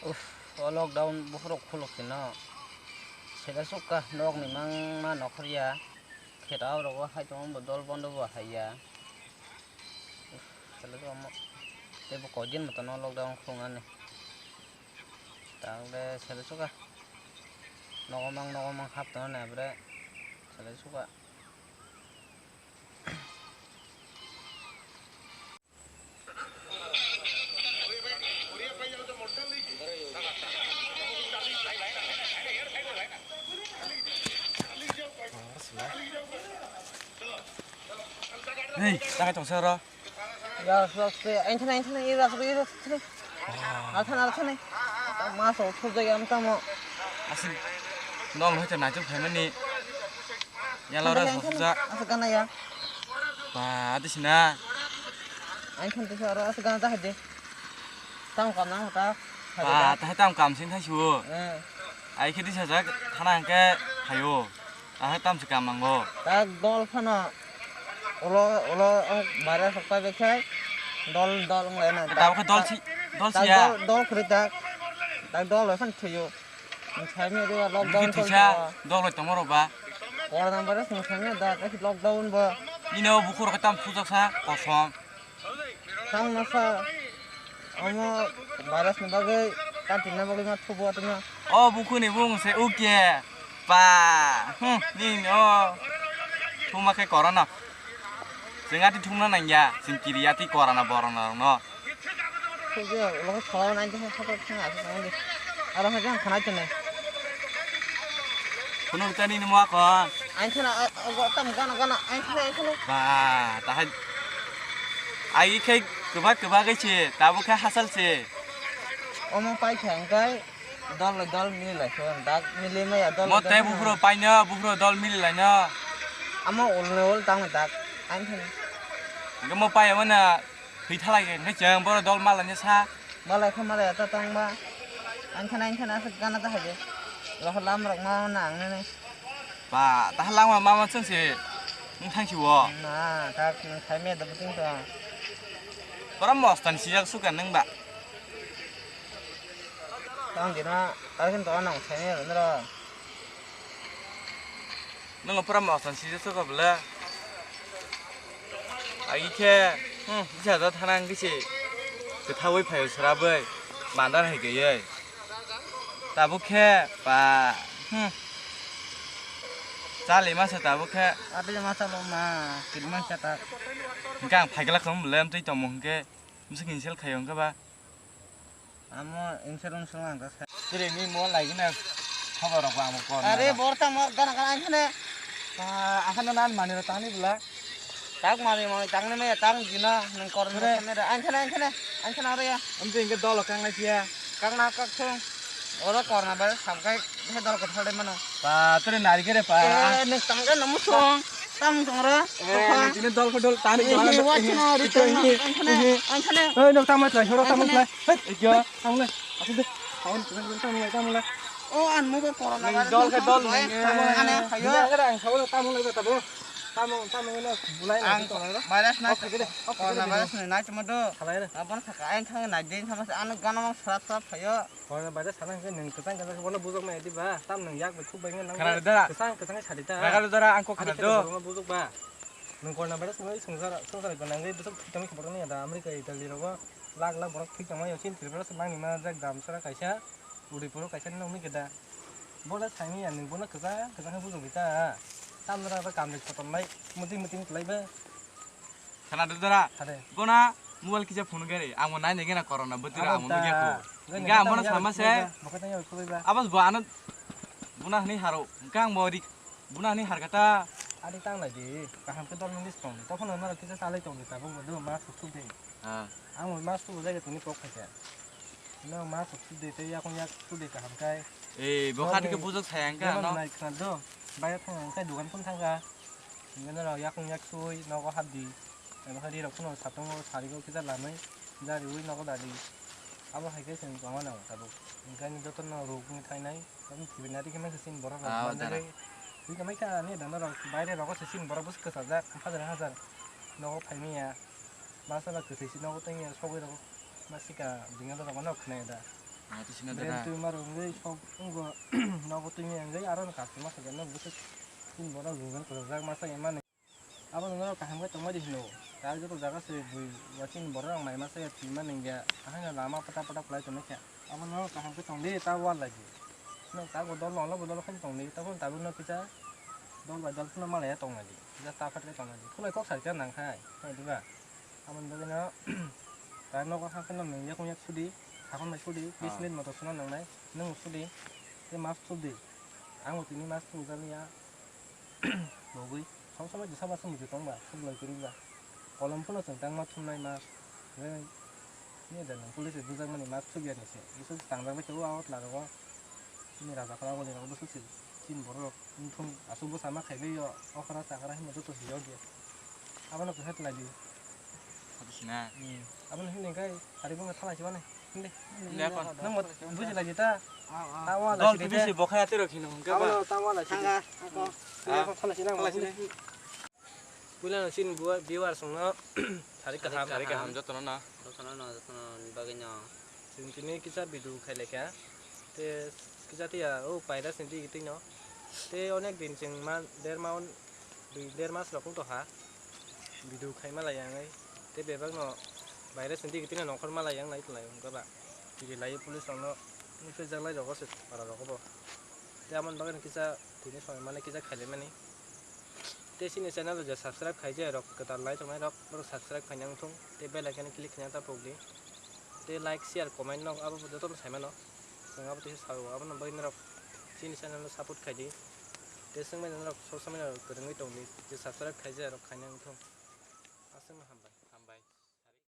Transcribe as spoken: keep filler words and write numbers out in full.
Uff, o lockdown bukhurok khuluk sino. Sele sukha nokni mangma nokhorya. Kheta o rogo hai tongo bo dol bondo bo haiya. Uff, sele sukha mo-, tei bo koidin motono lockdown khulungnani. Tangde sele sukha. Nogo mang, nogo mang hap tongo ne bre. Sele sukha. Hei, takai tongsa ro. Ya, so, so, enthana, enthana, ira, so, ira, so. Althana, althana. Maso, so, jai, am, tamo. Asik, nong, hoi, to, naituk, family. Yalo ra sosok jak. Asa gana ya. Ba, adi sina. Ain khan tisa aro asa gana ta haide. Tang kam nang ta. Ba, ta tam kam sin thai suo. Eh. Ai khe tisa jak thana hangke hayo. Ta tam si kam nango. Ta dol phano. Olo, olo, ang bara sok pa bekhai. Dol, dol nglai na. Ta khe dol si, dol si ya. Dol, dol khri ta. Ta dol phano thuyo. Nung sai maya de ba lockdown. Nung twi sa, dol bai tongma rok ba. Corona virus nung sai maya da, tei lockdown ba. Nini o bukhuk rok tam thujak sa, kosom. Tang na sa, omo virus ni bagwi kanti na bagwi ma thubo atma. O bukhuk ni bung se uke. Pa, hmm, nini o. Thuma khe corona. Chwng ati thumna nangya, chwng kiri ati corona borok no. Thukya, ulo khe thola nai khe, thok thok thang asuk thang di. Aro khe khe khana chene. Phunuk tani ni mo kon. Ain khana, a, a, tam gana, gana, ain khana, ain khana. Ba, tahai. Ai khe kwbak kwbak khe se, tabuk khe hasal se. Omo pai khe ang kai, dol lai dol mili lai khe, dak mili maya dol. Mo lai dol tei mili. Buphuru paino, buphuru dol mili laino. Amo ul ne ul tang dak, ain khana. Hingke mo pai amo na. Thwi thalai khe, hingke chwng borok dol malani sa. Malai kha, malai ta tong ba. Ang khana, ang khana, aswk gana ta hai de. Rohor lam rok ma na ang nini. Ba, ta lam ma ma chwng se. Nung thang si wo. Na, ta nung thai me da buting to. Pura mostan sijak suka nung ba. Tang di na, ta khin to nang thai me ro. Nwngo pura mostan sijak suka bwle. Agi khe, hmm, bwsajak thana wngwi se kwthaui phaio swrabwi mandan hai gaiwi. Tabuk khe ba, hmm, chali masa tabuk khe. Ate masa lo ma, kiri masa ta. Hingke ang phaikla khum bwle amtwi tongmo hingke bwswk cancel khaio hingke ba. Amo insurance wng ang ta sa. Tiri ni mo lai gina khobor rok ang ko. Are bor ta mo gana gana ang khane. Ah, akhana nan mani ro tani bula. Tak mani mo tang ne me tang gina nang kor ne khane ra ang khane ang khane ang khane are ya. Am tu ingke dol kang lai pia. Kang na kak thung. Oro kor na ba sam kai he dol ko thale mano. Pa, tiri nari kere pa. Eh, nang tang ka namu song. Tam song ra. Eh, nang tini dol ko dol tani. Eh, eh, wa chino ri tong ang khane ang khane. Eh, nok tam lai, horo tam lai. Hei, ikyo, tamo le. Asuk de. Tamo le, tamo le, tamo le. O, an mo bo corona virus dol ke dol. Tamo le, ane, hayo. Ang kara ang sabo tamo le tabo. Tamo, tamo le bulai na. Ang virus na. Oke de. Corona virus ni nai tamo do. Khalai re. Abon saka ang thang nai de thang an gana mang srap srap hayo. Corona virus sana ke nang kesang kesang bono bujok na di ba. Tam nang yak bethuk bai nang. Kara dara. Kesang kesang sadi ta. Kara dara ang ko kara do. Bujok ba. Nang corona virus ni sungsar sungsar ko nang de bujok thik tamo khobor ni da America Italy rogo. Lak lak borok thwi tongmani, chini Tripura se mangni manjak dam sara kaisa, Udaipur o kaisa nokni khe da. Bo le saimanya nwng bono kwchang kwchang khe bujogwi ta. Tamjora ba kamni kotor lai, mwtwi mwtwi wng kwlai ba. Khana do dara. Hade. Bona mobile kisa phone gari, amo nai nai gena corona bwtwira amo nugya ko. Hingke amo no sama se. Bo khe tang yau khulai ba. Abas bo ano bona hwnwi haro. Hingke ang bo rik bona hwnwi har kata. Ari tang lai di. Kaham khe dol mili tong. Tokhono norok kisa salai tong di tabuk bo do ma suk suk de. Ah. Ang bo ma suk jai tuni kok khaisa. No ma suk suk de tei yakung yak suk de kaham kai. Eh, bo kha dike bujok saya hingke ano. Nai khna do. Bai thang ang kai dukan phun thang ga. Hingke norok yakung yak sui nogo hap di. Abo khe ri rok phano satung o sari o kisa lamai jari ui nogo dadi. Abo hai khe chwng tongma nango tabuk. Hingke ani joto no ruk wngwi thainai. Tabuk thibinari khe mankhe chini borok rok. Ah, manjagwi. Twi khe mankha ani da norok baire rogo se chini borok bwswk kwchajak hajar hajar nogo phaimaya. Masa ba kwthwi se nogo tongya sogwi rogo. Masika bini norok no khwnaya da. Ati sina Brand dana. Twi ma rwngwi sok wngkha, nogo twi ma wngwi aro no customer sakya no bwswk tin borok jwngjal kwrwkjak masa ya mani. Abo no norok kaham khe tongmani hino. Tei joto jaga se bui watching borok rok naima se twi ma nangya. Ahai no lama pata pata kwlai tongmani khe. Abo no norok kaham khe tong di ta wall lagi. No ta bodol no lo bodol khe tong di ta phone tabuk no kisa dol bai dol phano malaya tong lagi. Kisa ta phat khe tong lagi. Khulai kok sai khe nang khai. Hai diba. Abo ni bagwi no ta nogo ha khe no nung yak yak sudi. Hakon bai sudi. Bis minute moto suna nang nai. Nung sudi. Tei mas sudi. Ang bo tini mas sudi jani ya. Bogwi, som somoi jesa ba se muchung tong ba, se bolai kwrwi ba. Kolom phano chwng tangma thumnai mas. Hwnwi, ni da nang police bujakmani mas thubiyani se. Bwswk tangjak bai tongo, o twla rogo. Chini raja khwlai boni rogo bwswk se. Chini borok rok wngthung, aswk bwsa ma khaibai o, okra chakra hwnwi joto se yokya. Abono kwthar twlai di. Abo sina. Hmm. Abono hwnwi hwnkhe, sari bwkha thala se mani. Hwnde. Hwnde ako. Nwng bo buji lagi ta? Ah, ah. Tawa la Dol sidi bisi te. Bokhaya tero khino hwnkhe ba. Abono tawa la sidi. Thanga, ako. Hwnde ako thala se nang. Thala se nang. Puila no sin buwa, viewers no sari kaham. Sari kaham jotono na. Jotono no, jotono ni bagwi no. Chwng tini kisa video khailai kha. Te kisa tiya o paira sini twi twi no. Te onek din chwng ma der ma on dui der mas rok wng tongkha. Video khaima lai yang ai. Te bebak no virus ni dik tino nongkhor ma lai yang nai tonglai wngkha ba. Tigi lai police rok no nukhe jak lai rogo se para rogo bo. Te amon bagwi kisa tini soi mani kisa khailai mani. Te chini channel o je subscribe khaijak rok kwtal lai tongnai rok borok subscribe khaina wngthung. Te bell icon click khaina ta pok di. Te like share comment no abo joto no sai mano. Chwng abo tisa sao abo no bagwi norok chini channel no support khai di. Te swngmani norok sob somoi no kwrwngwi tong di. Je subscribe khaijak rok khaina wngthung. Aswkno hambai. Hambai.